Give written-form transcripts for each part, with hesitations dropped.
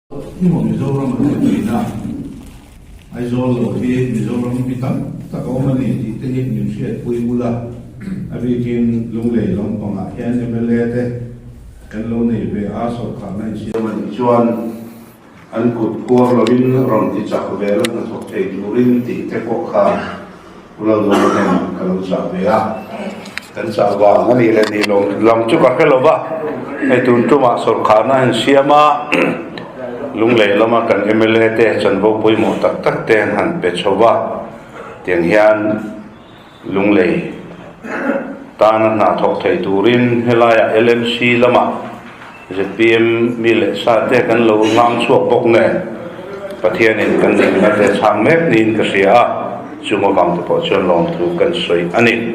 Ni maw Mizoram an ti thin a, Aizawl lo hi Mizoram mi tam tak a awm a ni tih te hi min hriatpui bul a, a bikin Lunglei lampangah hian mla te kan lo nei ve a, sawrkharna insiam a nih chuan an kut phuar lovin rawn ti chak vel a hnathawk thei turin tih te pawh kha U Lalduhna hnenah ka lo chah ve a, kan chah vang a nih leh nih lo lam chu ka hre lo va, hei tun tumah sawrkharna a insiam a, Lunglei lama kan mla te chanvo pawimawh tak tak te an han pe chho va, tiang hian Lunglei tana hna thawk thei turin helaiah LMC lamah zpm mi leh sa te kan lo ngang chhuak bawk nen Pathianin kan nihna te chhang mek niin ka hria a, chung avang te pawh chuan lawmthu kan sawi a ni.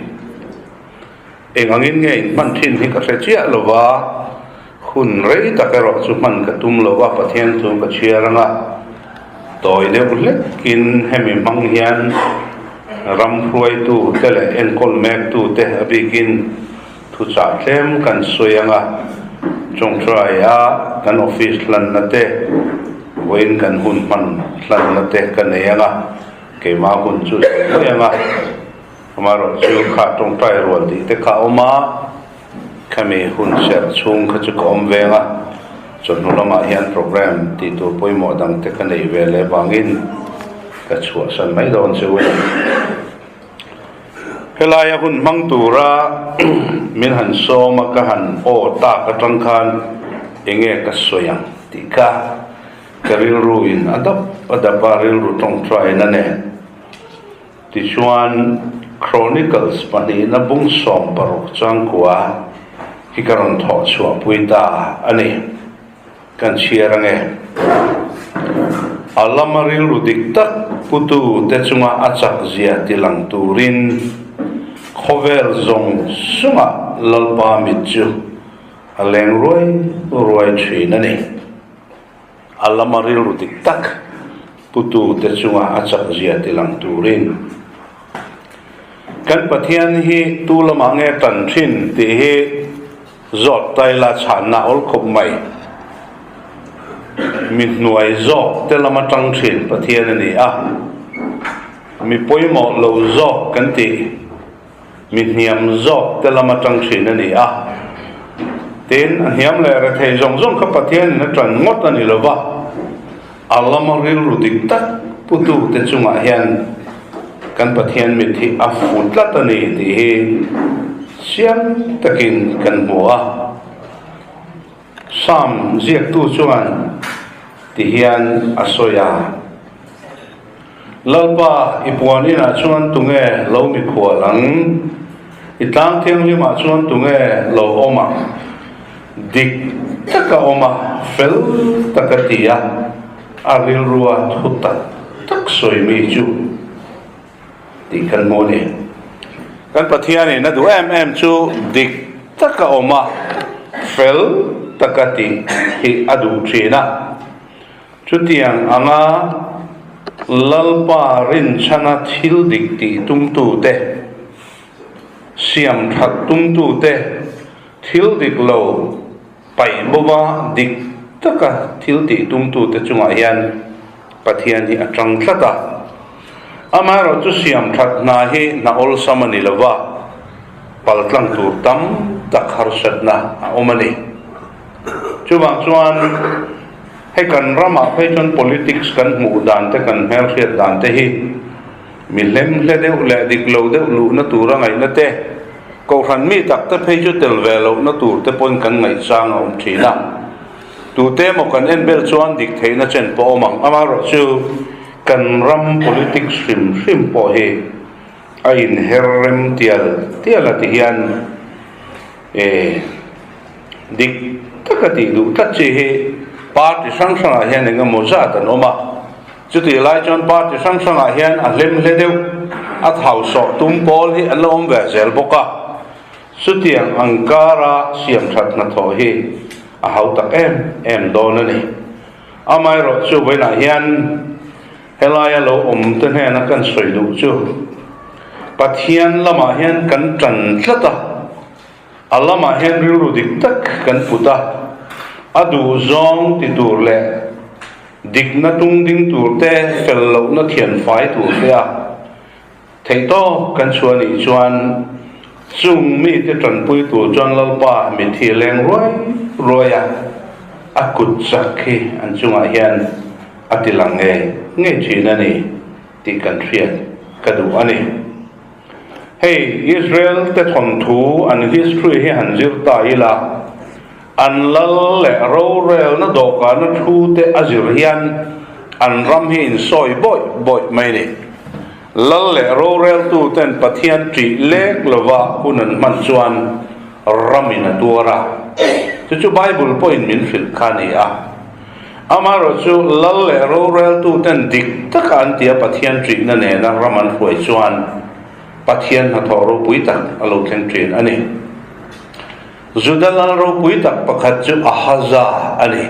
Eng angin nge in hman thin hi ka hre chiah lo va, hun rei tak erawh chu hman ka tum lo va, Pathian chu ka chhiar anga tawi deuh hlekin hemi hmang hian ram hruaitu te leh enkawl mektu te a bikin Thuchah tlem kan sawi anga Chawngtrai-a kan office hlanna te, vawiin kan hun hman hlanna te ka nei anga, keimah hun chu sawi mai anga, amaherawhchu kha tawngtai rual tih te kha a awm a, khami hun serh chhung kha chu ka awm ve anga, chawhnu lamah hian program tih tur pawimawh dang te ka neih ve leh vangin ka chhuahsan mai dawn che u a ni. Helaia hun hmang tura min han sawm a, ka han aw tak atang khan enge ka sawi ang tih kha ka rilru in a dap a dap a, rilru tawngtaina nen. Tichuan Chronicles pahnihna bung 16 changkua hi ka rawn thawh chhuahpui ta a ni. Kan chhiar ange. A lama rilru dik tak putu te chunga a chak zia ti lang turin khawvel zawng zawngah Lalpa mit chu a leng ruai ruai thin a ni. A lama rilru dik tak putu te chunga a chak zia ti lang turin. Kan Pathian hi tu lamah nge tan thin tih hi Zawt taila chhanna awl khawp mai. Mi hnuai zawk te lama tang thin Pathian a ni a. Mi pawimawh lo zawk kan tih, mi hniam zawk te lama tang thin a ni a. Tin, a hniam leh rethei zawng zawng kha Pathianin a tan ngawt a ni lo va, a lama rilru dik tak putu te chungah hian kan Pathian mit hi a fu tlat a ni tih hi chiang takin kan hmu a. Psalm ziaktu chuan ti hian a sawi a, Lalpa, i puan inah chuan tunge lo mikhual ang? I tlang thianghlimah chuan tunge lo awm ang? Dik taka awm a, fel taka ti a, a rilrua thu tak tak sawi mi chu tih kan hmu a ni. Kan Pathianin a duh em em chu dik taka awm a, fel taka tih hi a duh thin a. Chutiang anga Lalpa rinchhana thil dik tih tumtute, siam that tumtute, thil dik lo paih bova dik taka thil tih tumtute chungah hian Pathian hi a tang tlat a. Amaherawhchu siam that hna hi hna awlsam a ni lo va, paltlang tur tam tak harsatna a awm a ni. Chuvang chuan hei kan ramah phei chuan politics kan hmuh dan te kan hmelhriat dan te hi mi hlemhle deuh leh dik lo deuh luhna tura ngaihna te, kohhran mi tak te phei chu tel ve lohna tur te pawhin kan ngaihchang a awm thin a. Tute emaw kan en bel chuan dik theihna chen pawh awm ang. Amaherawhchu kan ram politics hrim hrim pawh hi a inher rem tial tial a ti hian E, dik taka tih duh tlat chi hi party hrang hrangah hian eng emaw zat an awm a, chutih lai chuan party hrang hrangah hian a hlemhle deuh, a thau sawh tum pawl hi an lo awm ve zel bawk a, chutiang ang kara siam that hnathawh hi a hau tak em em dawn a ni. Amaherawhchu vawiinah hian helaia lo awm te hnena kan sawi duh chu Pathian lamah hian kan tan tlat a, a lamah hian rilru dik tak kan put a, a duhzawng ti tur leh. Dikna tung ding tur te, fel lohna thian fai tur te a theihtawp kan chhuah nih chuan chung mite tanpui tur chuan Lalpa mitthi leng ruai ruai a, a kut chak hi an chungah hian a ti lang ngei ngei thin a ni tih kan hriat ka duh a ni. Hei Israel te thawnthu an history hi han zir ta ila, an lal leh rorelna dawhkana thu te a zir hian an ram hi insawi bawih bawih mai ni. Lal leh roreltu ten Pathian ṭih lek lova hun an hman chuan ramin a tuar a, chu chu Bible pawhin min hrilh kha a ni a. Amaherawhchu, lal leh roreltuten dik taka an tia Pathian ṭihna nena ram an hruai chuan Pathian hnathawh ropui tak a lo thleng ṭhin a ni. Juda lal ropui tak pakhat chu Ahaza a ni.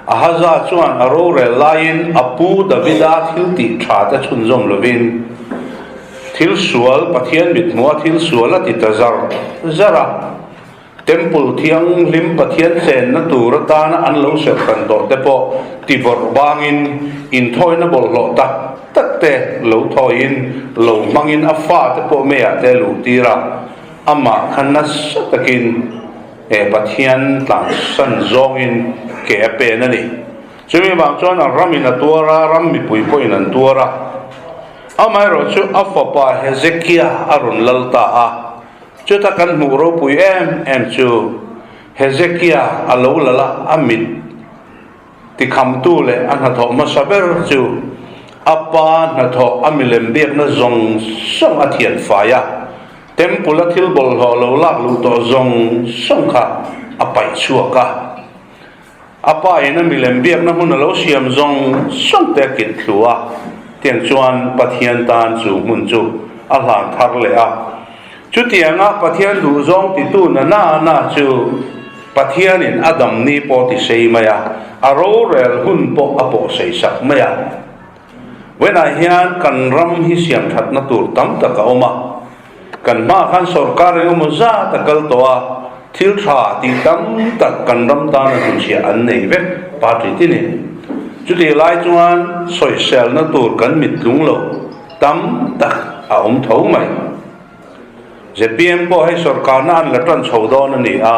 Ahaza chuan a rorel laiin a pu Davida thil tih ṭha te chhunzawm lovin thil sual, Pathian mithmuha thil sual a ti ta zar zar a. Temple thianghlim Pathian chenna tur atana an lo serhtan tawh te pawh ti vawrh bangin inthawina bawlhhlawh tak tak te lo thawiin lo hmangin a fate pawh meiah te luh tir a, amah kha nasa takin he Pathian tlansan zawngin ke a pen a ni. Chumi vang chuan a ramin a tuar a, ram mipui pawhin an tuar a. Amaherawhchu a fapa Hezekia a rawn lal ta a. Chuta kan hmuh ropui em em chu Hezekia a lo lal a, a mit tikhamtu leh a hnathawh hmasa ber chu a pa hnathawh a milem biakna zawng zawng a thian fai a, temple a thil bawlhhlawh lo lak luh tawh zawng zawng kha a paih chhuak a. A pa in a milem biakna hmun a lo siam zawng zawng te a kit thlu a, tiang chuan Pathian tan chu hmun chu a hlan thar leh a. Chutianga Pathian duhzawng titu na na na chu Pathianin a dam ni pawh ti sei mai a, a rorel hun pawh a pawh sei sak mai a. Vawiinah hian kan ram hi siam thatna tur tam tak a awm a, kan hmaah khan sorkar engemaw zat a kal tawh a, thil tha tih tam tak kan ram tana hnuchhiah an nei vek party tinin. Chutih lai chuan sawiselna tur kan mit tlung lo tam tak a awm tho mai. Zpm pawh hei sorkarna an la tan chho dawn a ni a,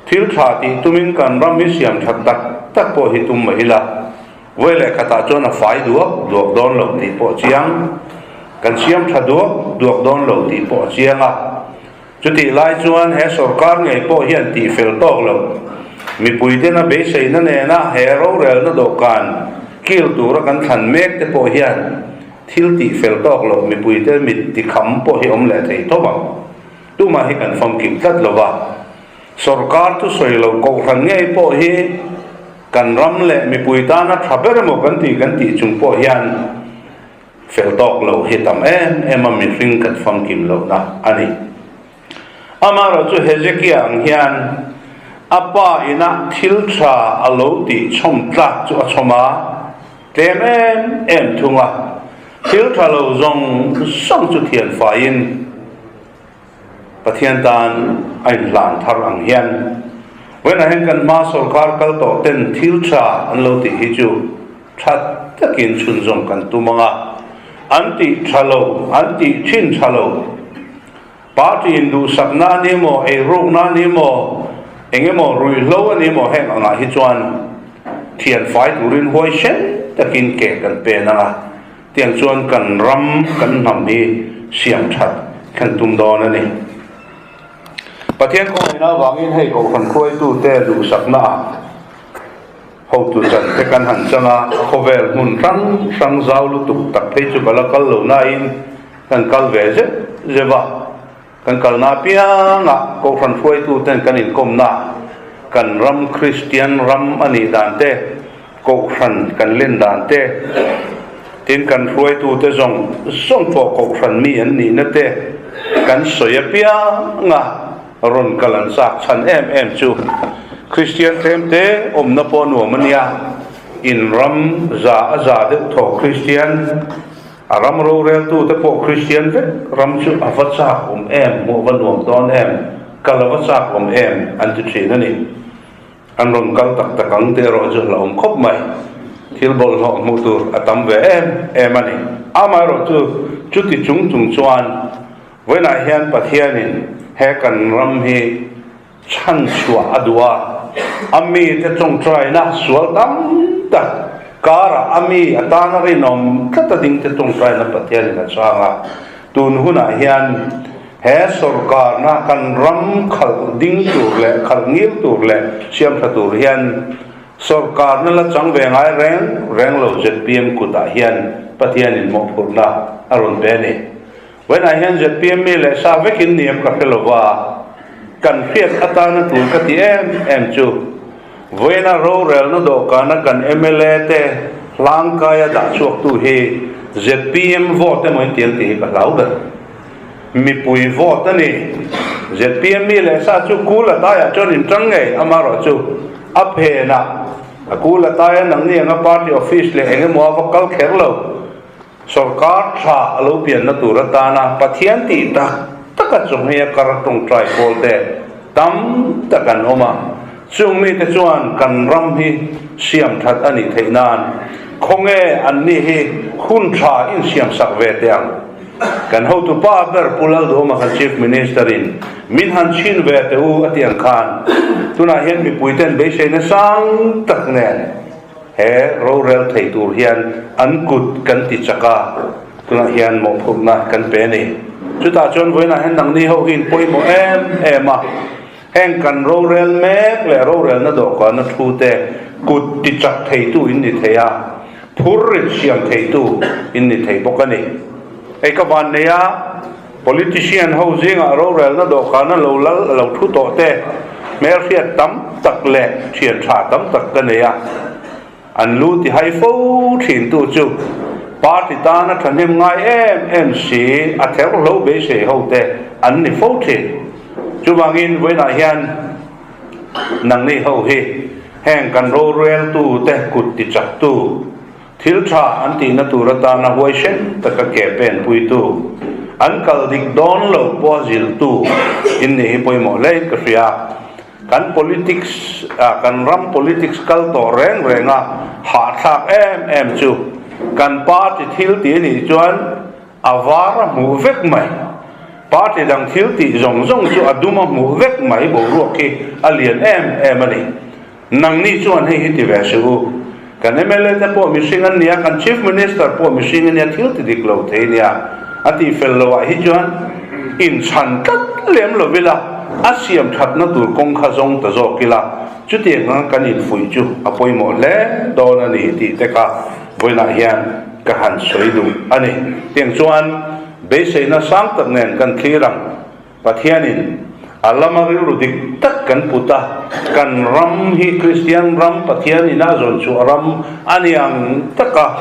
thil tha tih tumin kan ram hi siam that tak tak pawh hi tum mai ila. Vawi leh khatah chuan a fai duak duak dawn lo tih pawh a chiang. Kan siam tha duak duak dawn lo tih pawh a chiang a. Chutih lai chuan he sorkar ngei pawh hian tih fel tawk lo. Mipuitena beiseina nena he rorelna dawhkan kil tura kan thlan mek te pawh hian thil tih fel tawk loh mipuite mit tikham pawh hi awm leh thei tho ang. Tumah hi kan famkim tlat lo va. Sorkar thusawi lo kohhran ngei pawh hi Kan ram leh mipui tana tha ber emaw kan tih kan tih chung pawh hian fel tawk loh hi tam em em a mihring kan famkim lohna a ni. Amaherawhchu Hezekia ang hian a pa ina thil tha a lo tih chhawm tlak chu a chhawm a, tlem em em thung a, thil tha lo zawng zawng chu thian faiin, Pathian tan a inhlan thar ang hian vawiinah hian kan hma sorkar kal tawh ten thil tha an lo tih hi chu tha takin chhunzawm kan tum ang a, an tih tha lo, an tih thin tha lo. Party induhsakna a ni maw, eirukna a ni maw, eng emaw ruihhlo a ni maw heng angah hi chuan thian fai turin huaisen takin ke kan pen ang a. Tiang chuan kan ram, kan hnam hi siam that kan tum dawn a ni. Pathian kawngina avangin hei Kohhran hruaitute duhsakna ah hotu chan te kan han chang a, khawvel hmun hrang hrang zau lutuk tak phei chu ka la kal lo nain kan kal ve zeuh zeuh a. Kan kalna apiangah Kohhran hruaituten kan inkawmna, kan ram Kristian ram a nih dan te, Kohhran kan len dan te, tin kan hruaitute zawng zawng pawh Kohhran mi an nihna te kan sawi apianga rawn kal an chak chhan em em chu Kristian tlemte awmna pawh nuam a nia, in ram za a za deuh thaw Kristian, A ram roreltute pawh Kristian vek ram chu a va chak awm em, hmuh a va nuam dawn em, kal a va chak awm em an ti thin a ni. An rawn kal tak tak ang tih erawh chu hlauhawm khawp mai. Thil bawlhhlawh hmuh tur a tam ve em em a ni. Amaherawhchu, chuti chung chung chuan vawiinah hian Pathianin he kan ram hi chhan chhuah a duh a, a mite tawngtaina sual tam tak karah a mi atana rinawm tlat a dingte tawngtaina Pathianin a chhang a. Tun hunah hian he sawrkarna kan ram khalh ding tur leh khalh ngil tur leh siam tha tur hian sawrkarna la chang ve ngai reng reng lo zpm kutah hian Pathianin mawhphurhna a rawn pe a ni. Vawiinah hian zpm mi leh sa vekin ni em ka hre lova, kan hriat atana tur ka ti em em chu vawiina rorelna dawhkana kan mla te hlangkaia dah chhuaktu hi zpm vote emaw in ti ang tih hi ka hlau ber. Mipui vote a ni. Zpm mi leh sa chu kul a taiah chuan in tang ngei, amaherawhchu a phenah a kul a taia nangni anga party office leh eng emaw a va kal kher lo. Sawrkar tha a lo pianna tur atana Pathian tih tak taka chawhmeh a kar tawngtai pawl te tam tak an awm a, chung mite chuan kan ram hi siam that a nih theih nan khawnge anni hi hun tha insiamsak ve teh ang. Kan hotupa ber Pu Lalduhawma kan Chief Minister in min han chhin ve teh u a tih ang khan tunah hian mipuiten beiseina sang tak nen He rorel thei tur hian an kut kan ti chak a, tunah hian mawhphurhna kan pe a ni. Chutah chuan vawiinah hian nangni ho hi in pawimawh em em a, heng kan rorel mek leh rorelna dawhkana thu te kut ti chak theitu in ni thei a, phur rit siam theitu in ni thei bawk a ni. Hei ka van nei a, politician ho zingah rorelna dawhkana lo lal a lo thu tawh te, hmelhriat tam tak leh thian tha tam tak ka nei a, an lu ti hai fo thin tu chu party tana thahnem ngai em em si a therhlo beisei ho te an ni fo thin. Chuvangin vawiinah hian nangni ho hi heng kan roreltu te kut ti chaktu, Thil tha an tihna tur atana huaisen taka ke pen puitu, an kal dik dawn lo pawha ziltu in nih hi pawimawh hle in ka hria. Kan politics ah kan ram politics kal tawh reng renga hahthlak em em chu kan party thil tih a nih chuan a var a hmuh vek mai. Party dang thil tih zawng zawng chu a dum a hmuh vek mai boruak hi a lian em em a ni. Nangni chuan hei hi ti ve suh u. Kan mla te pawh mihring an nia, kan Chief Minister pawh mihring a nia, thil ti dik lo thei nia. A tih fel lo ah hi chuan inchhan tlat lem lo ila, a siam thatna tur kawng kha zawng ta zawk ila, chutiang anga kan infuih chu a pawimawh hle dawn a ni tih te kha vawiinah hian ka han sawi duh a ni. Tiang chuan beiseina sang tak nen kan thlir ang. Pathianin a lama rilru dik tak kan put a, kan ram hi Kristian ram, Pathianin a zawn chhuah ram a ni ang taka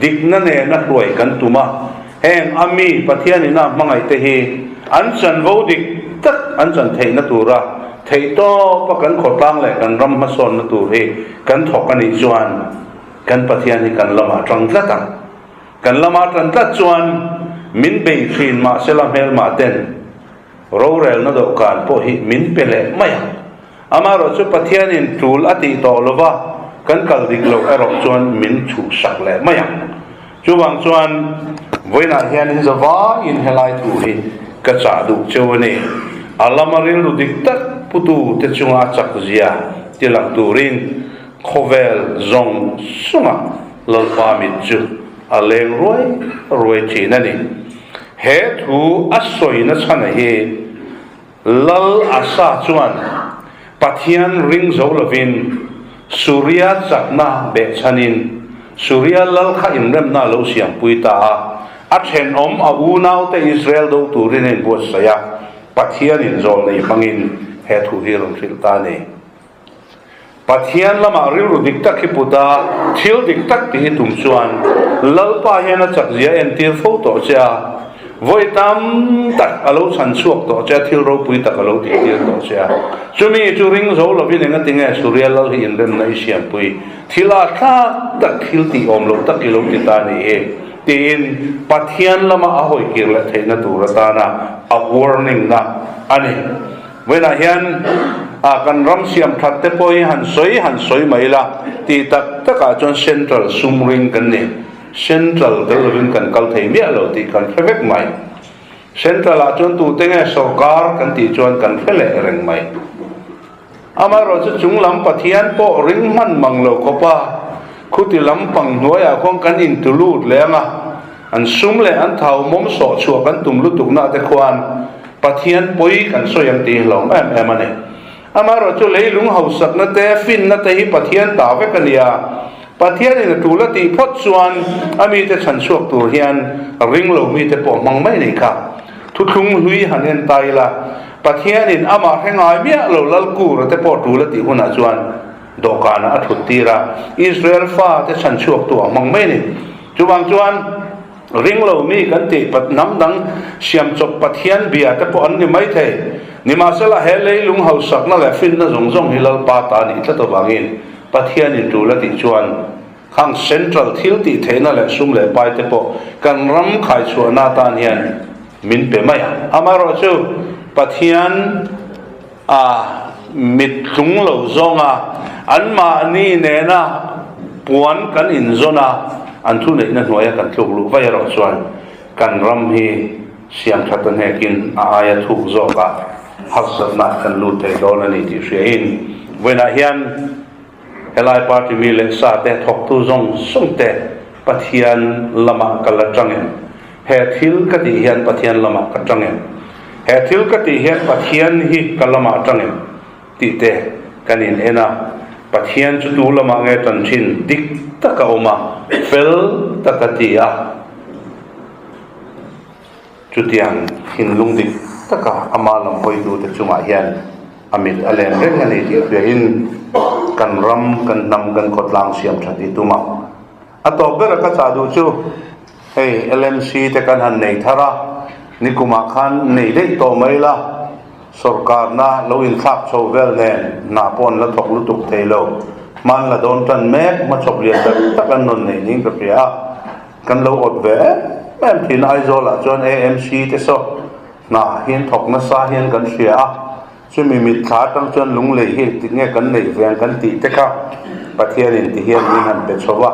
dikna nena hruai kan tum a. Heng a mi Pathianin a hmangaihte hi an chanvo dik tak an chan theihna tura theihtawpa kan khawtlang leh kan ram hmasawnna tur hi kan thawk a nih chuan kan Pathian hi kan lamah tang tlat ang. Kan lama tan tlat chuan min bei thin mahsela hmelmah ten rorelna dawhkan pawh hi min pe leh mai ang. Amaherawhchu Pathianin tul a tih tawh lova kan kal dik loh erawh chuan min chhuhsak leh mai ang. Chuvang chuan vawiinah hian in zavaiin helai thu hi ka chah duh cheu a ni. A lama rilru dik tak putu te chunga a chak zia tilang turin khawvel zawng zawnga Lalpa mit chu a leng ruai ruai thin a ni. He thu a sawina chhana hi Lal Asa chuan Pathian ring zo lovin Suria chakna behchhanin Suria lal kha inremna a lo siampui ta a, a thenawm a unaute Israel do turin a inbuatsaih a, Pathianin zawlnei hmangin he thu hi rawn hrilh ta a ni. Pathian lamah rilru dik tak hi put a, thil dik tak tih i tum chuan Lalpa hian a chakzia entir fo tawh che a, vawi tam tak a lo chhan chhuak tawh che a, thil ropui tak a lo tihtir tawh che a. Chumi chu ring zo lovin engatinge Suria Lal hi inremna i siampui thil a thlak tak thil tih awm loh tak i lo ti ta ni hi tiin Pathian lama a hawikir leh theihna tur atana a warning na a ni. Vawiinah hian. A kan ram siam that te pawh hi han sawi han sawi mai ila tih tak takah chuan central sum ring kan ni. Central tel lovin kan kal thei miah lo tih kan hre vek mai. Central ah chuan tute nge sorkar kan tih chuan kan hre leh reng mai. Amaherawh chu chung lam Pathian pawh ring hman mang lo khawp a, khuti lam pang hnuaiah khuan kan intu lut leh ang a, an sum leh an thau mawm sawh chhuah kan tum lutukna te khuan Pathian pawi kan sawi ang tih hlawm em em a ni. Amaherawh chu leilung hausakna te, finna te hi Pathian ta vek a ni a, Pathianin a tul a tih phawt chuan a mite chhan chhuak tur hian ring lo mite pawh hmang mai nei kha. Thuthlung hlui han en ta ila, Pathianin amah hre ngai miah lo Lalkura te pawh tul a tih hunah chuan dawhkanah a thut tir a, Israel fate chhan chhuaktu a hmang mai a ni. Chuvang chuan ring lo mi kan tih hnam dang siam chawp Pathian bia te pawh an ni mai thei. Nimahsela he leilung hausakna leh finna zawng zawng hi Lalpa ta a nih tlat avangin Pathianin tul a tih chuan khang central thil tih theihna leh sum leh pai te pawh kan ram khaichhuahna atan hian min pe mai a. Amaherawhchu Pathian a mit tlung lo zawnga anmahni nena puan kan inzawn a, an thuneihna hnuaia kan tluk luh vaih erawh chuan kan ram hi siam that a hnekin a aia thuk zawkah harsatna kan lut thei dawn a ni tih hriain vawiinah hian helai party mi leh sa te thawktu zawng zawng te Pathian lamah ka la tang em? He thil ka tih hian Pathian lamah ka tang em? He thil ka tih hian Pathian hi ka lamah tang em? Tih te kan in en a, Pathian chu tu lamah nge tan thin dik taka awm a, fel taka ti a. Chutiang thinlung dik taka ama lam hawitute chungah hian a mit a len reng a ni tih hriain kan ram, kan hnam, kan khawtlang siam that i tum a. A tawp bera ka chah duh chu hei LMC te kan han nei thar a, nikumah khan nei daih tawh mai la, sawrkarna lo inthlak chho vel nen hna pawh an la thawk lutuk thei lo, hman la dawn tan mek hmachhawp lian tak tak an rawn nei niin ka hria a. Kan lo awt ve em em thin Aizawl ah chuan AMC te saw hna hian thawk nasa hian kan hria a, chumi mitthla atang chuan lunglei hi engtik nge kan neih ve ang kan tih te kha Pathian in ti hian min han pe chho a,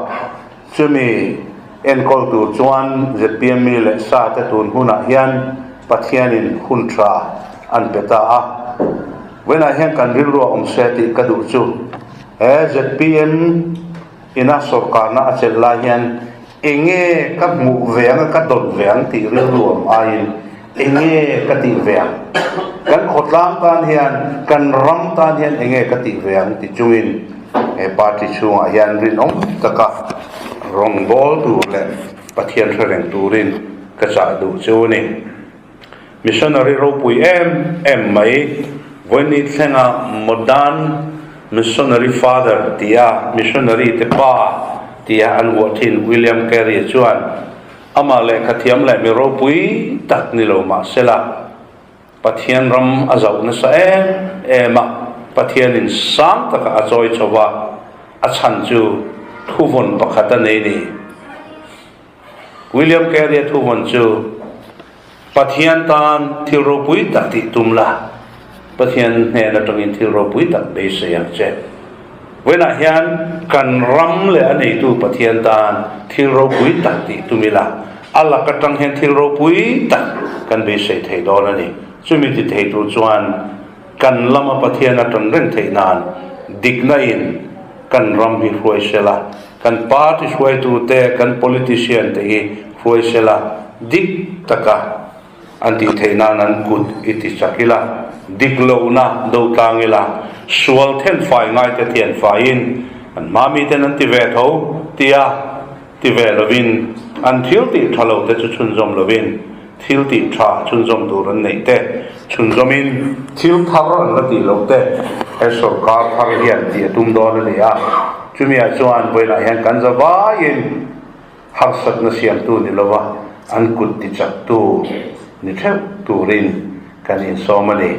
chumi enkawl tur chuan zpm mi leh sa te tun hunah hian Pathian in hun tha an pe ta a, vawiinah hian kan rilru a awm se tih ka duh chu he zpm Ina sawrkarna a chelh lai hian enge ka hmuh ve ang a, ka dawt ve ang tih rilru awm aiin enge ka tih ve ang, kan khawtlang tan hian, kan ram tan hian enge ka tih ve ang ti chungin he party chhungah hian rinawm taka rawngbâwl tur leh Pathian hre reng turin ka chah duh chu a ni. Missionary ropui em em mai, Vawiini thlenga Modern Missionary Father tia Missionary te pa tia an vuah thin William Carey chuan amah lehkha thiam leh mi ropui tak ni lo mah sela, Pathian ram a zauh nasa em em a, Pathianin sang takah a chawi chho va, a chhan chu thuvawn pakhat a nei ni. William Carey-a thuvawn chu, Pathian tan thil ropui tak tih tum la, Pathian hnen atangin thil ropui tak beisei ang che. Vawiinah hian kan ram leh a neitu Pathian tan thil ropui tak tih tum ila, a lak atang hian thil ropui tak kan beisei thei dawn a ni. Chumi ti thei tur chuan kan lama Pathian a tan reng theih nan dikna in kan ram hi hruai sela, Kan party hruaitute, kan politician te hi hruai sela dik taka an tih theih nan an kut i ti chak ila, dik lohna do tlang ila, sual thenfai ngaite thianfaiin an hma miten an ti ve tho tia ti ve lovin an thil tih tha lo te chu chhunzawm lovin thil tih tha chhunzawm tur an neih te chhunzawmin thil thar an la tih loh te he sawrkar thar hian tih a tum dawn a ni a, chumiah chuan vawiinah hian kan za vaiin harsatna siamtu ni lova an kut tichaktu ni theuh turin kan insawm a ni.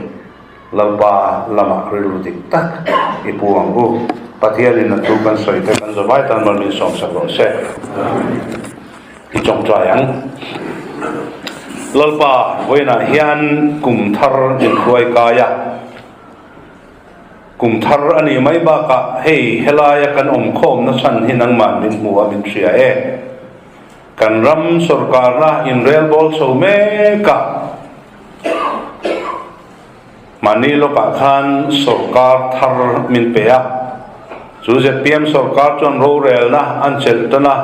Lalpa lamah rilru dik tak i pu ang u. Pathianin a thu kan sawi te kan zavai tan mal min sawmsak rawh se. I tawngtai ang. Lalpa, vawiinah hian kum thar min hruai kai a. Kum thar a nih mai bakah hei helaia kan awm khawmna chhan hi nangmah min hmu a min hria e. Kan ram sorkarna inrelbawl chho mek a, mahni lawkah khan sorkar thar min pe a, chu zpm sorkar chuan rorelna an chelh tan a,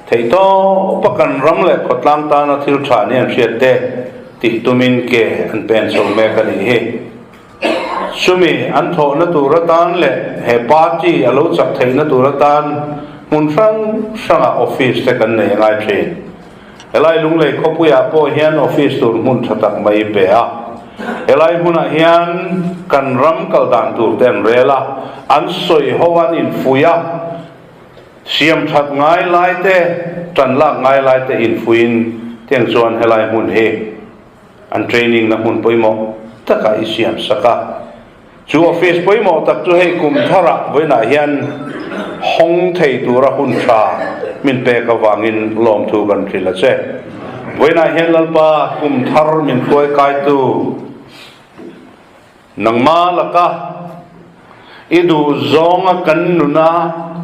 theihtawpa kan ram leh khawtlang tana thil tha ni an hriat te tih tumin ke an pen chho mek a nih hi. Chumi an thawhna tur atan leh he party a lo chak theihna tur atan hmun hrang hrangah office te kan nei a ngai thin. Helai Lunglei khawpuiah pawh hian office tur hmun tha tak mai i pe a. Helai hmunah hian kan ram kal dan tur te an rel a, an sawi ho an infuih a, siam that ngai lai te, tan lak ngai lai te infuihin tiang chuan helai hmun hi An training na hmun pawimawh takah i siam sak a. Chu office pawimawh tak chu hei kum tharah vawiinah hian hawng thei tura hun tha min pek avangin lawmthu kan hrilh a che. Vawiinah hian Lalpa kum thar min hruai kaitu nangma laka i duhzawnga kan nuna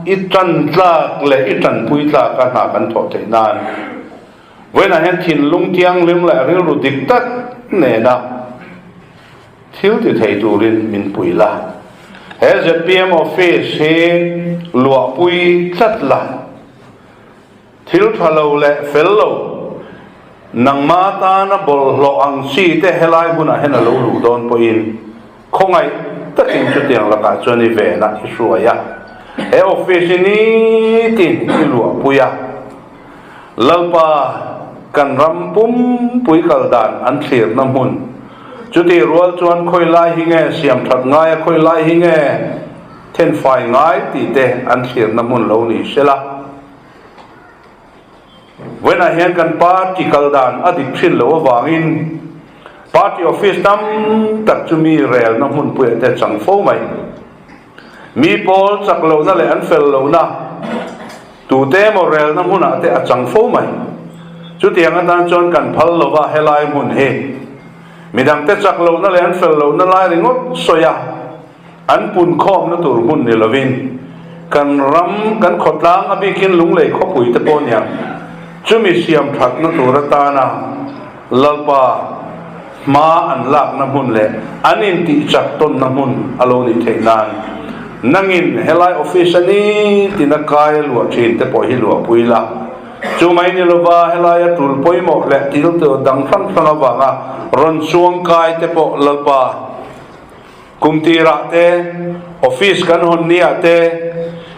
i tan tlak leh i tanpui tlaka hna kan thawh theih nan Vawiinah hian thinlung thianghlim leh rilru dik tak nena thil ti thei turin min pui la. He zpm office hi luahpui tlat la. Thil tha lo leh fel lo, nangma tana bawlhhlawh ang chi te helai hmunah hian a lo luh dawn pawhin khawngaih takin chutiang lakah chuan i venah i hruai a. He office hi nitin i luahpui a. Lalpa, kan ram pumpui kal dan an thlirna hmun. Chutih rual chuan khawi lai hi nge siam that ngai a, khawi lai hi nge thenfai ngai tih te an thlirna hmun lo ni sela. Vawiinah hian kan party kal dan a dik thin loh avangin party office tam tak chu mi relna hmunpuiah te chang fo mai. Mi pawl chak lohna leh an fel lohna tute emaw relna hmunah te a chang fo mai. Chutiang atan chuan kan phal lova helai hmun hi midangte chak lohna leh an fel lohna lai ringawt sawi a, an punkhawmna tur hmun ni lovin kan ram, kan khawtlang a bikin Lunglei khawpui te pawh nia chumi siam thatna tur atana Lalpa hma an lakna hmun leh an intihchak tawnna hmun a lo nih theih nan nangin helai office a nitin a kai a luah thin te pawh hi luahpui la. Chu mai ni lova helaia tul pawimawh leh thil tur dang hrang hrang avanga rawn chuang kai te pawh Lalpa kum tirah te, office kan hawn niah te,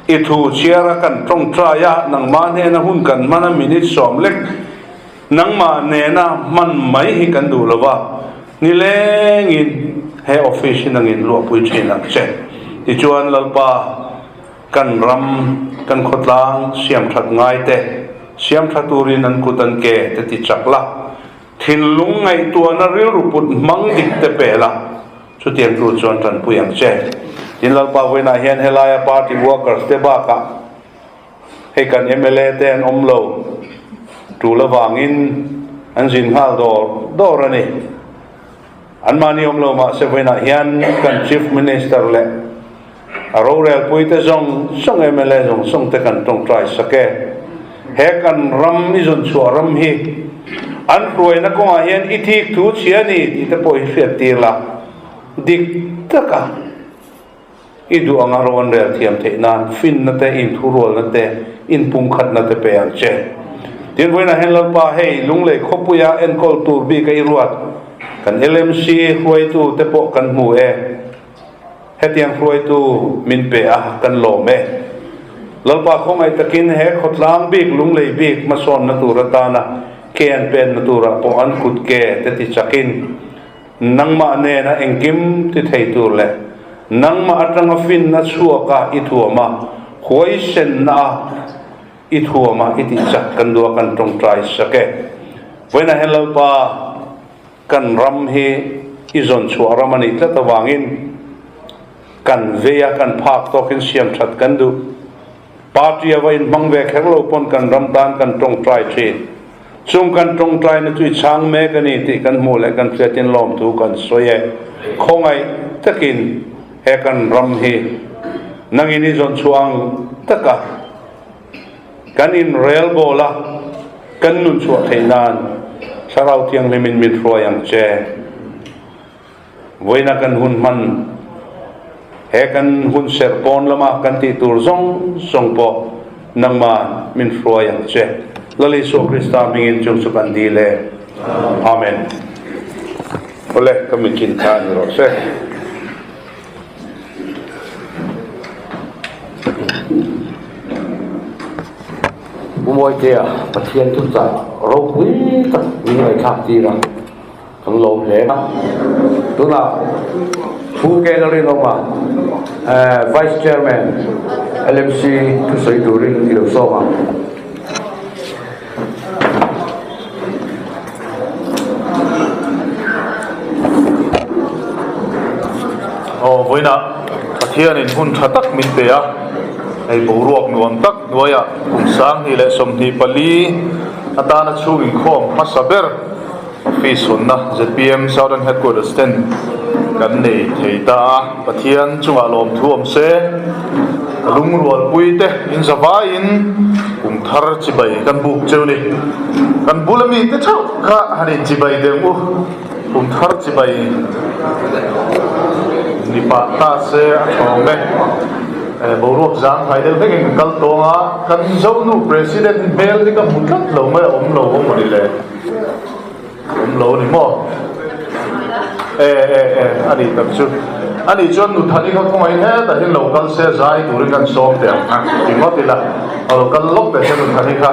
i thu chhiar a kan tawngtai a, nangmah hnena hun kan hman a minute 10 lek Nangmah nena hman mai hi kan duh lo va, nilengin he office hi nangin luahpui thin ang che. Tichuan Lalpa, kan ram, kan khawtlang siam that ngai te, siam tha turin an kut an ke te ti chak la, thinlung ngaihtuahna rilru put hmang dik te pe la, chutiang tur chuan tanpui ang che. Tin Lalpa vawiinah hian helaia party workers te bakah, Hei kan mla te an awm lo tul avangin an zin nghal dawr dawr a ni. Anmahni awm lo mahse vawiinah hian kan Chief Minister leh a rorelpui te zawng zawng mla zawng zawng te kan tawngtai sak e. He kan ram i zawn chhuah ram hi an hruaina kawngah hian i thik thu chhia a ni tih te pawh hi hriat tir la dik taka. I duh anga rawn rel thiam theih nan finna te, inthurualna te, inpumkhatna te pe ang che. Tin, vawiinah hian Lalpa, hei Lunglei khawpuia enkawl tur bik a i ruat, kan LMC hruaitu te pawh kan hmu e. Hetiang hruaitu min pe a, kan lawm e. Lalpa khawngaih takin he khawtlang bik, Lunglei bik hmasawnna tur atana ke an penna turah pawh an kut ke te ti chakin, Nangmah nena engkim ti thei tur leh nangmah atanga finna chhuaka i thuam a, huaisenna a i thuam a i tih chak kan duh a kan tawngtai sak e. Vawiinah hian Lalpa kan ram hi i zawn chhuah ram a nih tlat avangin kan vei a, kan phak tawkin siam that kan duh. Party a va inhmang ve kher lo pawn kan ram tan kan tawngtai thin. Chung kan tawngtaina chu i chhang mek a ni tih kan hmuh leh kan hriatin lawmthu kan sawi e. Khawngaih takin. He kan ram hi nangin i zawn chhuah ang taka kan inrelbawl a, kan nun chhuah theih nan Thlarau Thianghlimin min hruai ang che. Vawiina kan hun hman, he kan hun serh pawn lama kan tih tur zawng zawng pawh nangmah min hruai ang che. Lal Isua Krista hmingin chung chu kan dil e. Amen. Awle, ka mitchin kha ni rawh se. Pu Mawitea, Pathian thuchah ropui tak min ngaihthlak tir a. Kan lawm hle a, tunah Pu Ken a rinawm a, Vice Chairman LMC thusawi turin i lo sawm ang. Aw vawiinah Pathianin hun tha tak min pe a, hei boruak nuam tak hnuaiah kum 2024 atana chhung inkhawm hmasa ber Office hawnna zpm Southern Headquarters ten kan nei thei ta a, Pathian chungah lawmthu awm se, ka lungrualpui te in zavaiin kum thar chibai kan buk cheu ni. Kan bula mite theuh kha han in chibai deuh u, kum thar chibai ni pah ta se a thawng e. Boruak zang fai deuh vekin kan kal tawng a, kan Zonu President hmel hi ka hmu tlat lo mai a awm lo awm a ni le. Awm lo ni maw? E e e, a nih tak chu. A nih chuan Nuthani kha khawngaih hetah hian lo kal se zai turin kan sawm teh ang a ti ngawt ila. A lo kal lawk teh se Nuthani kha.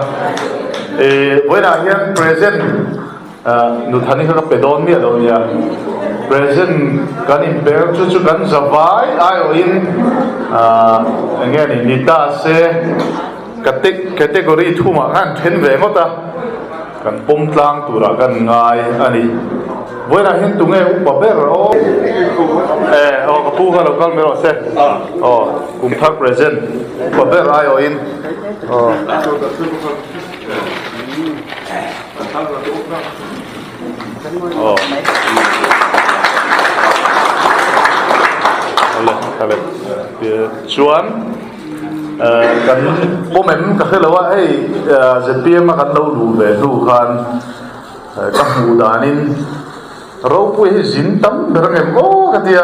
E, vawiinah hian present Nuthani kha ka pe dawn miah lo nia. Present kan inper chu chu kan zavai aiawhin eng nge ni ni ta se category thumah khan then ve ngawt a. Kan pawm tlang turah kan ngai a ni. Vawiinah hian tunge upa ber aw? E, aw ka pu kha lo kal mai rawh se. Aw, kum thar present upa ber aiawhin. Aw. Aw. Awle, awle. Chuan. Kan pawm em ka hre lo a, hei zpm a kan lo luh ve hnu khan ka hmuh danin ropui hi zin tam ber ang em aw ka ti a,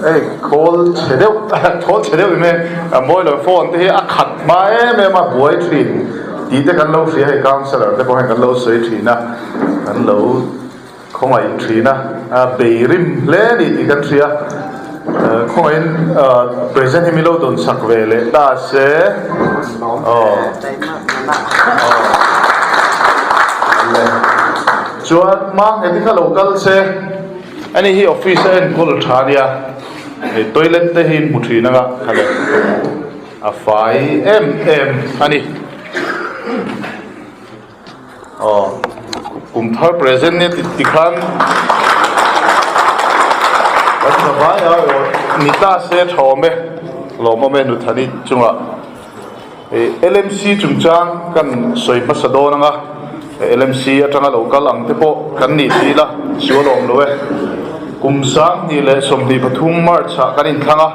hei khawl chhe deuh khawl chhe deuh in e mawi lo phone te hi a khat hma em em a buai thin tih te kan lo hria hei councellor te pawh hian kan lo sawi thin a, kan lo. Khawngaih thin a, bei rim hle a ni tih kan hria. Khawngaihin present hi min lo dawn chak ve leh ta se. Aw. Chuan Manghet hi kha lo kal se. Ani hi office a enkawl tha a nia. Hei toilet te hi in hmu thin anga kha le. A fai em em a ni. Aw, kum thar present nia ti ti khan kan tha vai a aw ni ta se tha awm e lawmawm e Nuthani chungah ih LMC chungchang kan sawi hmasa dawn ang a LMC atanga lo kal ang te pawh kan nih si la sual awm lo e kum 2023 March ah kan inthlang a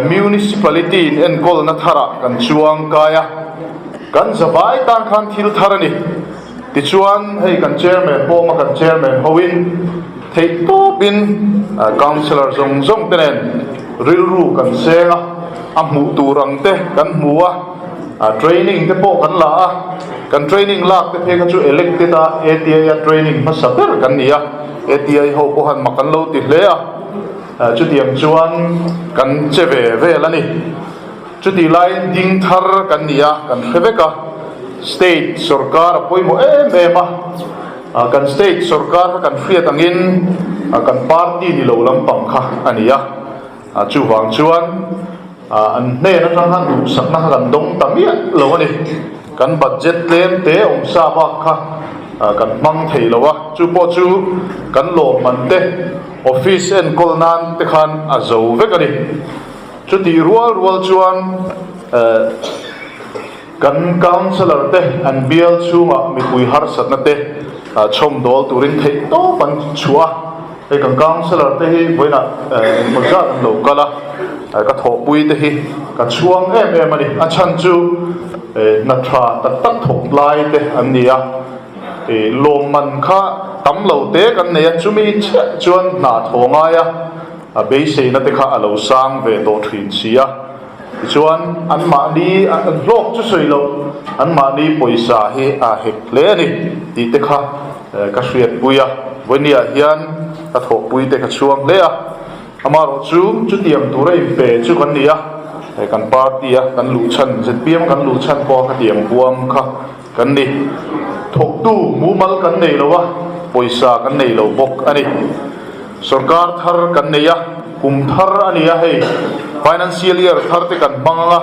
Municipality in enkawlna tharah kan chuang kai a. Kan zavai tan khan thil thar a ni. Tichuan, hei kan Chairman pawma kan Chairman hoin theih tawpin Councillor zawng zawng te nen rilru kan seng a, a hmuh tur ang te kan hmu a, training te pawh kan la a, kan training lak te phei kha chu elected a ATI a training hmasa ber kan ni a, ATI ho pawh han mak an lo ti hle a, chutiang chuan kan che ve vel a ni. Chutih laiin ding thar kan ni a, kan hre vek a, state sorkar a pawimawh em em a, kan state sorkar kha kan hriat angin kan party ni lo lampang kha a ni a, chuvang chuan an hnen atang khan duhsakna kha kan dawng ta miah lo a ni, kan budget tlem te awm sa bak kha kan hmang thei lo a, chu pawh chu kan lawmman te office enkawl nan te khan a zo vek a ni. Chutih rual rual chuan kan Councillor te an bial chhungah mipui harsatna te chhawmdawl turin theih tawp an chhuah a. Hei kan councillor te hi vawiinah engmaw zat an lo kal a, ka thawhpui te hi ka chhuang em em a ni. A chhan chu hna tha tak tak thawk lai te an ni a, lawmman kha tam lo te kan nei a, chumi chiah chuan hna thaw ngai a, a beiseina te kha a lo sang ve tawh thin si a. Tichuan anmahni hlawk chu sawi loh, anmahni pawisa hi a hek hle a ni tih te kha ka hriatpui a. Vawinia hian ka thawhpui te ka chhuang hle a, amaherawh chu chutiang tura inpe chu kan ni a, kan party a kan luh chhan, zpm kan luh chhan pawha khatiang huam kha kan ni. Thawktu mumal kan nei lo a, pawisa kan nei lo bawk a ni. Sorkar thar kan nei a, kum thar a ni a hei, financial year thar te kan hmang ang a,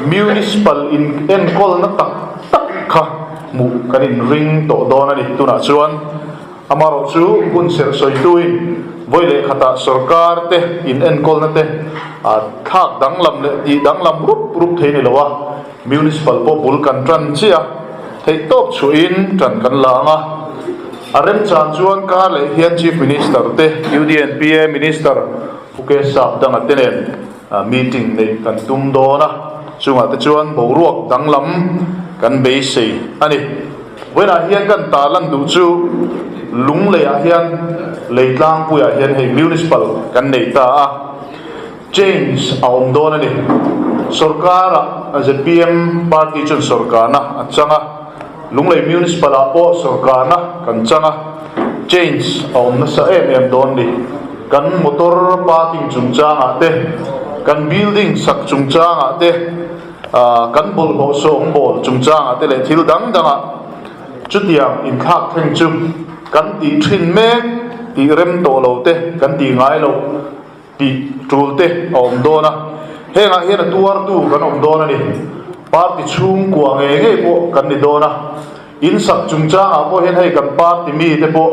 municipal in enkawlna tak tak kha hmuh kan inring tawh dawn a ni. Tunah chuan amaherawh chu hun serh sawituin vawi leh khatah sorkar te in enkawlna te thlak danglam leh tih danglam rup rup thei ni lo a, Municipal pawh bul kan tan chiah a, theihtawp chhuahin tan kan la ang a. A remchan chuan kar leh hian Chief Minister te, UDNPA Minister Pu K Sapdanga te nen meeting neih kan tum dawn a, chungah te chuan boruak danglam kan beisei a ni. Vawiinah hian kan tarlan duh chu Lungleiah hian Leitlangpuiah hian hei Municipal kan nei ta a. Change a awm dawn a ni. Sorkar ah zpm party chuan sorkarna a chang a, Lunglei Municipal ah pawh sorkarna kan chang a, change a awm nasa em em dawn ni. Kan motor parking chungchang ah te, kan building sak chungchang ah te, kan bawlhhlawh sawngbawl chungchang ah te leh thil dang dang ah chutiang inthlak thleng chu kan tih thin mek tih rem tawh lo te kan tih ngai loh. Tih tul te a awm dawn a, hengah hian a tuartu kan awm dawn a ni. Party chhungkua ngei ngei pawh kan ni dawn a, in sak chungchangah pawh hian hei kan party mite pawh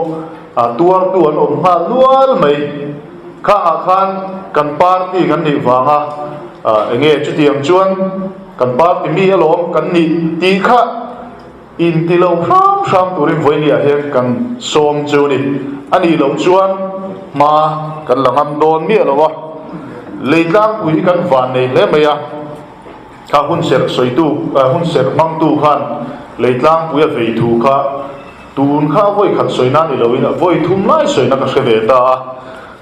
tuartu an awm nghal nual mai. Khangah khan kan party kan nih vanga eng nge chutiang chuan kan party mi alawm kan nih tih kha Inti lo hram hram turin vawinia hian kan sawm chu ni. A nih loh chuan hma kan la ngam dawn miah lo a, lei tlangpui hi kan van nei hle mai a, kha hun serh sawitu, hun serh hmangtu khan lei tlangpui a vei thu kha tun kha a vawi khat sawina ni loin a vawi thum lai sawina ka hre ve ta a,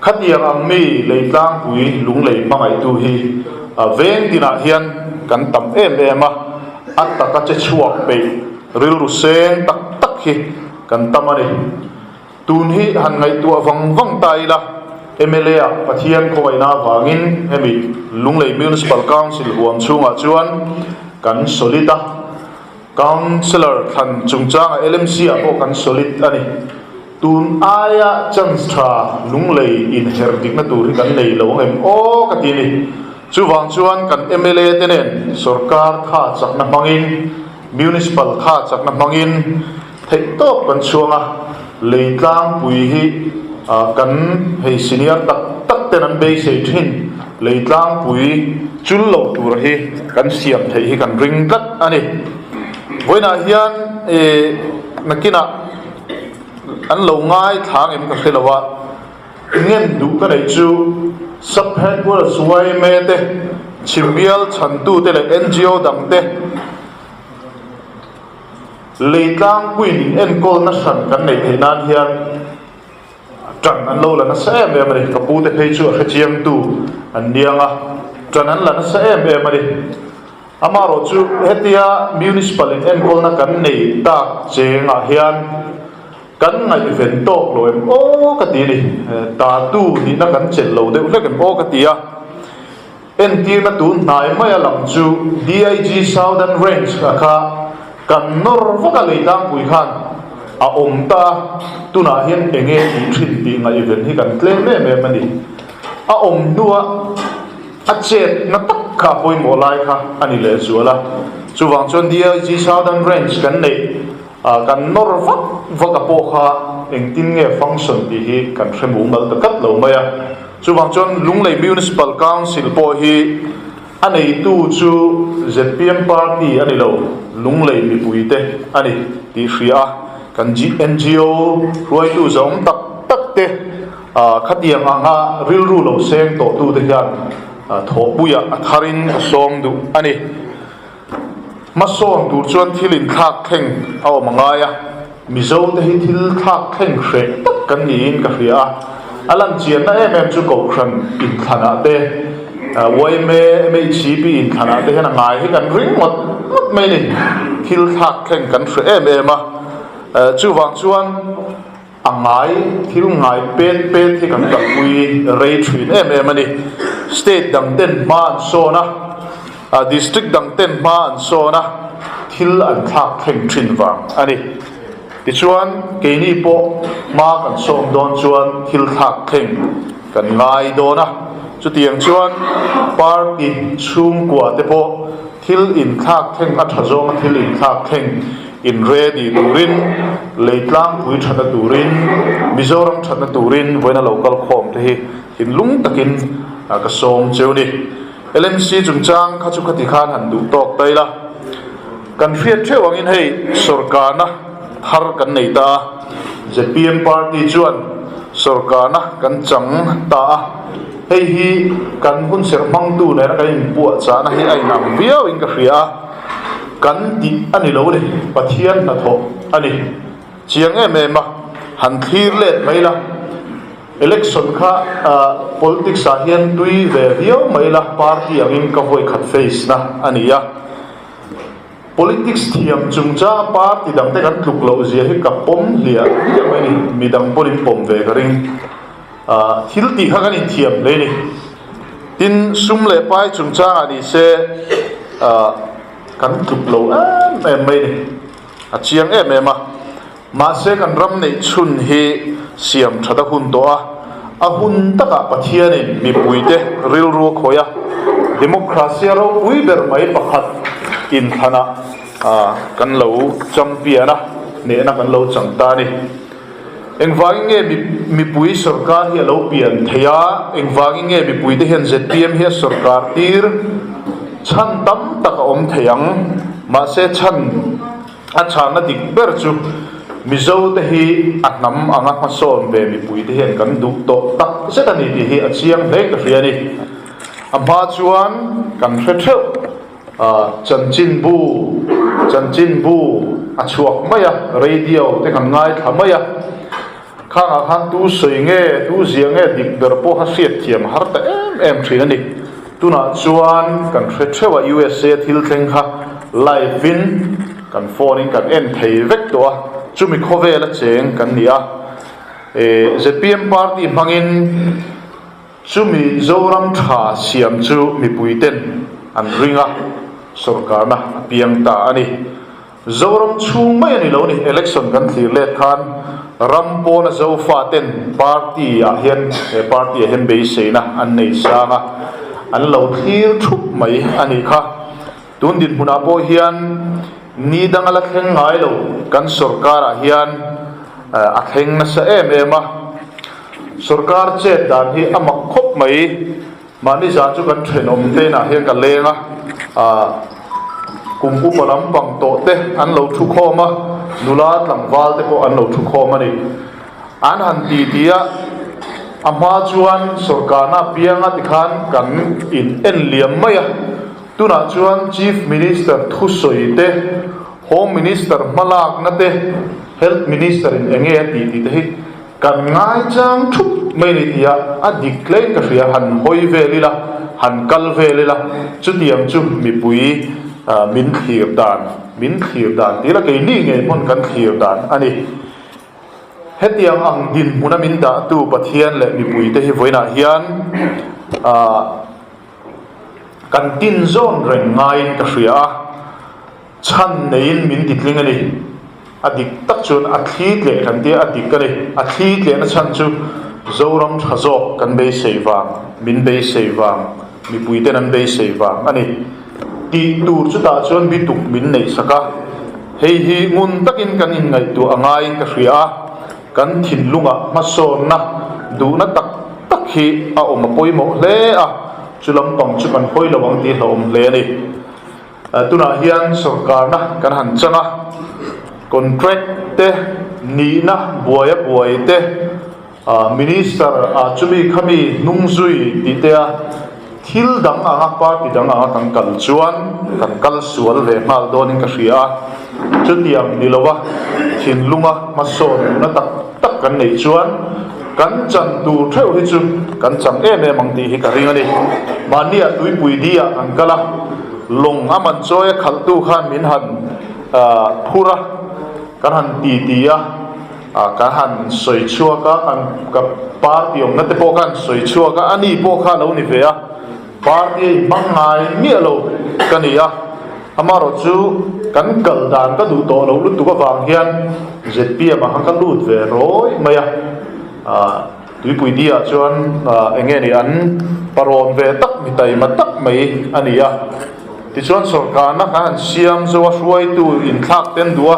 khatiang ang mi lei tlangpui lunglei hmangaihtu hi veng tinah hian kan tam em em a. A taka che chhuak peih rilru seng tak tak hi kan tam a ni. Tun hi han ngaihtuah vang vang ta ila, mla ah Pathian khawngaihna avangin hemi Lunglei Municipal Council huam chhungah chuan kan solid a, Councillor thlan chungchangah LMC ah pawh kan solid a ni. Tun aia chance tha Lunglei inher dikna tur hi kan nei lo ang em aw ka ti a ni. Chuvang chuan kan mla te nen sorkar kha chakna hmangin, municipal kha chakna hmangin theihtawp kan chhuang a, lei tlangpui hi kan hei senior tak tak ten an beisei thin, lei tlangpui chul lo tur hi kan siam theih hi kan ring tlat a ni. Vawiinah hian nakinah an lo ngaithla ang em ka hre lo a. Ngen duh ka neih chu Sub Headquarters yma te, Chhimbial chhantu te leh ngo dang te lei tlangpuiin in enkawlna hran kan neih theih nan hian tan an lo la nasa em em a ni. Ka pu te phei chu a hrechiangtu an niang a, tan an la nasa em em a ni. Amaherawh chu hetia Municipal in enkawlna kan nei tak chengah hian Kan ngaihven tawk lo em aw ka ti a ni. Tatu nihna kan chelh lo deuh hlek em aw ka ti a. Entirna tun hnai maia lang chu DIG Southern Range a kha kan nawr vak a leitlangpui khan a awm ta a, tunah hian enge tih thin tih ngaihven hi kan tlem em em a ni. A awm hnua a chetna tak kha a pawimawh lai kha a ni lehzual a. Chuvang chuan DIG Southern Range kan neih. Kan nawr vak vak a pawh kha engtin nge function tih hi kan hre mumal ta tlat lo mai a. Chuvang chuan Lunglei Municipal Council pawh hi a neitu chu zpm party a ni lo, Lunglei mipuite a ni tih hria a, kan ngo hruaitu zawng tak tak te. Khatiang anga rilru lo seng tawhtute hian thawhpuiah a tharin a sawm duh a ni. Hmasawn tur chuan thil inthlak thleng a awm a ngai a, Mizote hi thil thlak thleng hreh tak kan niin ka hria a, a lan chianna em em chu Kohhran inthlanah te, yma, MHCP inthlanah te hian a ngai hi kan ring ngawt ngawt mai a ni. Thil thlak thleng kan hreh em em a, chuvang chuan A ngai, thil ngai pet pet hi kan kalpui rei thin em em a ni. State dang ten hma an sawn a, district dang ten hma an sawn a, thil an thlak thleng thin vang a ni. Tichuan, keini pawh hma kan sawm dawn chuan thil thlak thleng kan ngai dawn a. Chutiang chuan party chhungkua te pawh thil inthlak thleng a tha zawnga thil inthlak thleng In ready turin, lei tlangpui thatna turin, Mizoram thatna turin vawiina lo kal khawm te hi thinlung takin ka sawm cheu ni. LMC chungchang kha chu khati khan han duh tawk ta ila. Kan hriat theuh angin hei sawrkarna thar kan nei ta a, zpm party chuan sawrkarna kan chang ta a, hei hi kan hunserh hmangtu nena kan inpuahchahna hi a inang viauin ka hria a. Kan tih a ni lo a ni, Pathian hnathawh a ni. Chiang em em a, han thlir let mai la, election kha politics ah hian tui ve viau mai la, party angin ka vawi khat face na a ni a. Politics thiam chungchanga party dangte kan tluk loh zia hi ka pawm hliah hliah mai a ni, midang pawhin pawm ve ka ring. Thil tih kha kan inthiam hle a ni. Tin, sum leh pai chungchangah ni se kan tluk lo em em mai a ni. A chiang em em a. Mahse kan ram neih chhun hi siam that a hun tawh a. A hun takah Pathianin mipuite rilru a khawih a. Democracy a ropui ber mai pakhat inthlanah kan lo champion a, hnehna kan lo chang ta a ni. Engvangin nge mipui sorkar hi a lo pian thei a? Engvangin nge mipuite hian zpm hi a sorkar tir? Chhan tam tak a awm thei ang. Mahse chhan a chhanna dik ber chu Mizote hi a hnam anga hmasawn ve mipuite hian kan duh tawh tak zet a ni tih hi a chiang hle ka hria a ni. A hma chuan kan hre theuh. Chanchinbu, chanchinbu a chhuak mai a, radio te kan ngaithla mai a, khangah khan tu sawi nge, tu zia nge dik ber pawh kha hriat thiam a har ta em em thin a ni. Tunah chuan kan hre theuh a USA thil thleng kha live in kan phone in kan en thei vek tawh a, chumi khawvel a cheng kan ni a. Zpm party hmangin Chumi Zoram tha siam chu mipuiten an ring a, sawrkarna a piang ta a ni. Zoram chhung mai a ni lo ni, election kan thlir let khan ram pawna Zofaten party ah hian he party ah hian beiseina an nei sang a, an lo thlir thup mai a nih kha. Tun dinhmunah pawh hian ni dang a la thleng ngai lo, kan sawrkarah hian a thleng nasa em em a. Sawrkar chet dan hi a mak khawp mai, mahni zan chu kan thenawm te inah hian ka leng a, ah kum upa lampang tawh te an lo thu khawm a, nula tlangval te pawh an lo thu khawm a ni. An han ti ti a, a hma chuan sawrkarna apianga tikhan kan in en liam mai a, tunah chuan Chief Minister thusawi te, Home Minister hmalakna te, Health Minister in enge a tih tih te hi Kan ngaichang thup mai ni tia a dik hlein ka hria, han hawi vel ila, han kal vel ila, chutiang chu mipui min thlir dan, min thlir dan tih ila keini ngei hmun kan thlir dan a ni. Hetiang ang dinhmuna min dahtu Pathian leh mipuite hi vawiinah hian kan tinzawn reng ngaiin ka hria a. Chhan neiin min ti tling a ni. A dik tak chuan a thli tleh kan tia a dik a ni. A thli tlehna chhan chu Zoram tha zawk kan beisei vang, min beisei vang, mipuiten an beisei vang a ni. Tih tur chutah chuan bituk min neih sak a. Hei hi ngun takin kan inngaihtuah a ngaiin ka hria a, kan thinlungah hmasawnna duhna tak tak hi a awm a pawimawh hle a, chu lampang chu kan hawi lo ang tih hlauhawm hle a ni. Tunah hian sawrkarna kan han chang a, contract te, nihna buai a buai te, Minister chumi khami hnung zui tih te a thil dang anga party dang anga kan kal chuan kan kal sual ve nghal dawnin ka hria a, chutiang ni lova thinlunga hmasawn duhna tak tak kan neih chuan kan chan tur theuh hi chu kan chang em em ang tih hi ka ring a ni. Mahnia tuipui di ah kan kal a, lawng a man chawi a khalhtu khan min han phur a, kan han ti ti a. Ka han sawi chhuak a, kan ka party awmna te pawh ka han sawi chhuak a, ani pawh kha a lo ni ve a, party a inhmang ngai miah lo ka ni a, amaherawh chu kan kal dan ka duh tawh loh lutuk avang hian zpm ah khan ka lut ve rawih mai a, Tuipui di ah chuan eng nge ni an parawn ve tak mi taima tak mai a ni a, tichuan sawrkarna khan an siam zo a hruaitu inthlak ten duh a,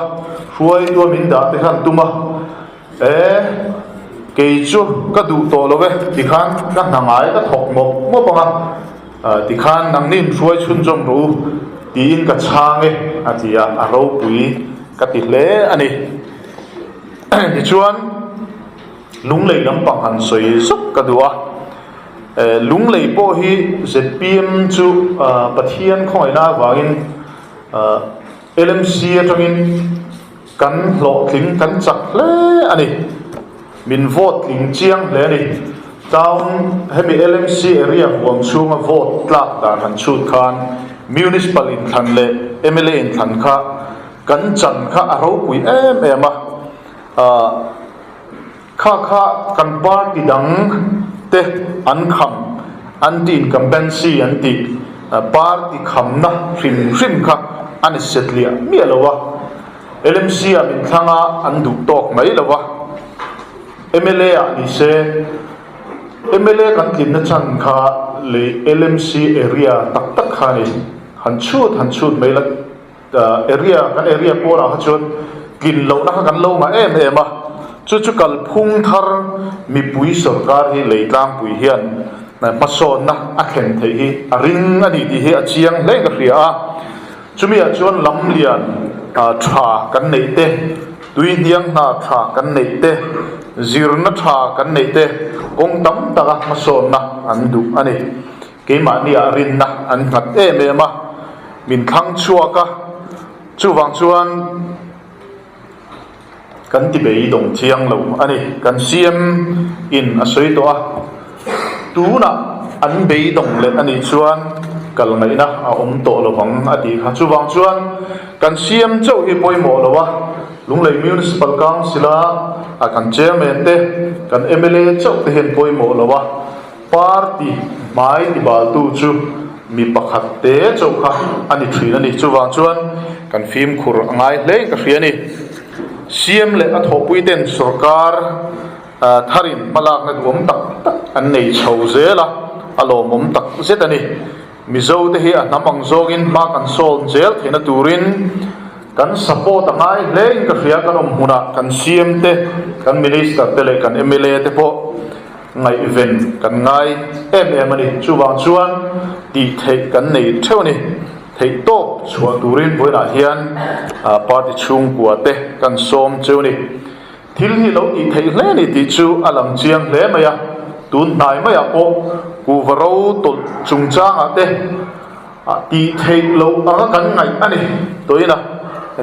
hruaitu a min dah te khan tum a, e kei chu ka duh tawh lo e tikhan ka hna ngai ka thawk mawp mawp ang a, tikhan nangni in hruai chhunzawm rawh u tiin ka chhang e a ti a, a ropui ka ti hle a ni. Tichuan. Lunglei lampang han sawi zuk ka duh a, Lunglei pawh hi zpm chu Pathian khawngaihna avangin LMC atangin kan hlawhtling kan chak hle a ni, min vote tling chiang hle a ni. Town hemi LMC area huam chhunga vote tlak dan han chhut khan Municipal inthlan leh mla inthlan kha kan chan kha a ropui em em a. Kha kha kan party dang te an kham, anti-incumbency an tih, party khamna hrim hrim kha a ni set liah miah lo a. LMC ah min thlang a, an duh tawk mai lo a. Mla ah ni se, mla kan tlinna chan kha lei LMC area tak tak kha a ni. Han chhut han chhut mai la. Area, kan area pawnah kha chuan tlin lohna kha kan lo ngah em em a, chu chu kalphung thar mipui sawrkar hi lei tlangpui hian hmasawnna a thlen theih hi a ring a ni tih hi a chiang hle ka hria a. Chumiah chuan lamlian tha kan neih te, tui hniang hna tha kan neih te, zirna tha kan neih te kawng tam taka hmasawnna an duh a ni. Keimahniah rinna an nghat em em a, min thlang chhuak a, chuvang chuan kan ti beidawng thiang lo a ni. Kan CM in a sawi tawh a, tunah an beidawng leh a nih chuan kal ngaihna a awm tawh lo vang a tih kha. Chuvang chuan kan CM chauh hi pawimawh lo a, Lunglei Municipal Council a kan Chairman te, kan mla chauh te hian pawimawh lo a, Party hmai tibaltu chu mi pakhat te chauh kha a ni thin a ni. Chuvang chuan kan fimkhur a ngai hlein ka hria a ni. CM leh a thawhpui ten sorkar tharin hmalakna duhawm tak tak an nei chho zel a, a lawmawm tak zet a ni. Mizo te hi a hnam ang zawngin hma kan sawn zel theihna turin kan support a ngai hlein ka hria. Kan awm hmunah kan CM te, kan Minister te leh kan mla te pawh Ngaihven kan ngai em em a ni. Chuvang chuan tih theih kan nei theuh a ni. Theih tawp chhuah turin vawiinah hian party chhungkua te kan sawm cheu a ni. Thil hi lo tih theih hle ni tih chu a lang chiang hle mai a. Tun hnai maiah pawh kuhva ro tawlh chungchangah te tih theih loh anga kan ngaih a ni. Tuina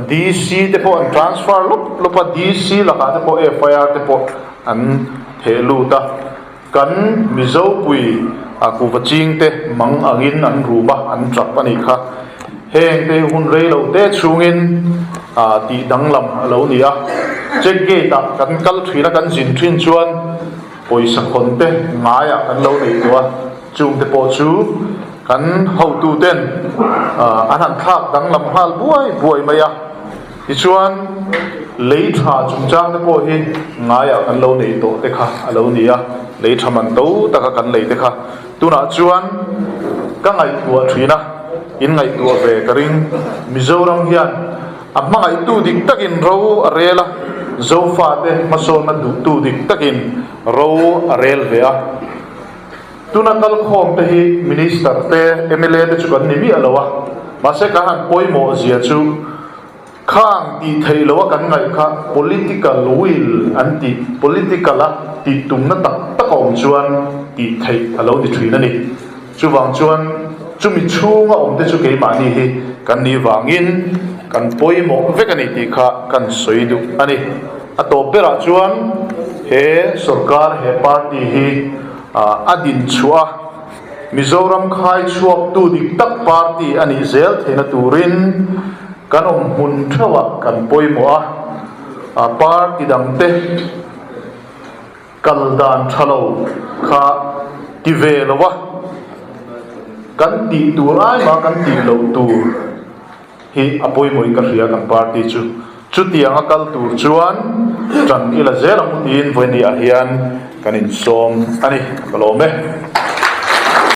DC te pawh an transfer lawp lawp a, DC lakah te pawh FIR te pawh an theh lut a, kan Mizopui a kuhva ching te mang angin an rum a, an tap a nih kha. Heng te hi hun rei lo te chhungin tih danglam a lo ni a, check gate ah kan kal thin a, kan zin thin chuan pawisa khawn te ngaiah kan lo nei tawh a, chung te pawh chu kan hotu ten an han thlak danglam nghal buai buai mai a. Tichuan, lei tha chungchang te pawh hi ngaiah kan lo nei tawh te kha a lo ni a, lei tha man to taka kan lei te kha. Tunah chuan ka ngaihtuah thin a, in ngaihtuah ve ka ring. Mizoram hian a hmangaihtu dik takin ro a rel a, Zofate hmasawnna duhtu dik takin ro a rel ve a. Tuna kalkhawm te hi Minister te, mla te chu kan ni miah lo a, mahse kan han pawimawh zia chu. Khang tih theih loh a kan ngaih kha political will an tih, political a tih tumna tak tak a awm chuan tih theih a lo ni thin a ni. Chuvang chuan chumi chhunga awmte chu keimahni hi kan nih vangin kan pawimawh vek a ni tih kha kan sawi duh a ni. A tawp berah chuan he sorkar, he party hi a din chhuah a, Mizoram khai chhuaktu dik tak party a nih zel theihna turin kan awm hmun theuhah kan pawimawh a, a party dangte kal dan tha lo kha ti ve lo a, kan tih tur ai mah kan tih loh tur hi a pawimawhin ka hria kan party chu. Chutiang a kal tur chuan tan ila zel ang tiin vawiin ah hian kan insawm a ni, ka lawm e.